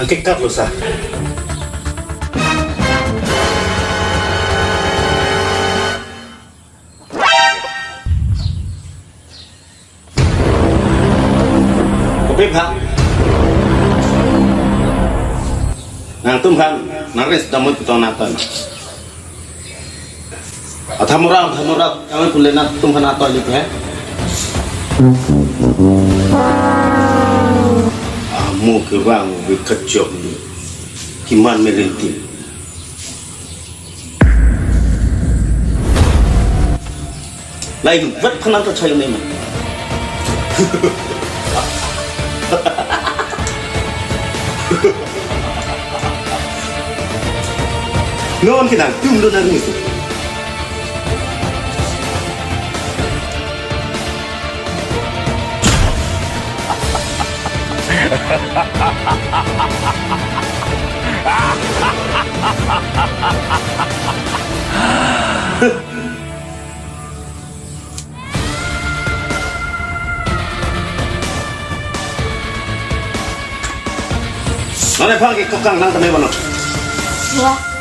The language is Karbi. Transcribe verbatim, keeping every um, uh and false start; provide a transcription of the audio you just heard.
Nangkekaplo sa. Kopi aphan? Nangtum aphan nangris damut puton nangtan. Athamura, athamura, kami pule nangtum aphan atoi lik he. Amo kevang ove kejok ni. Kiman melinti. Lai vet khanang ta chai ne ma. Non kinang tum do nang ni. Nang ne phang ke kokang nang tame bono. Wa.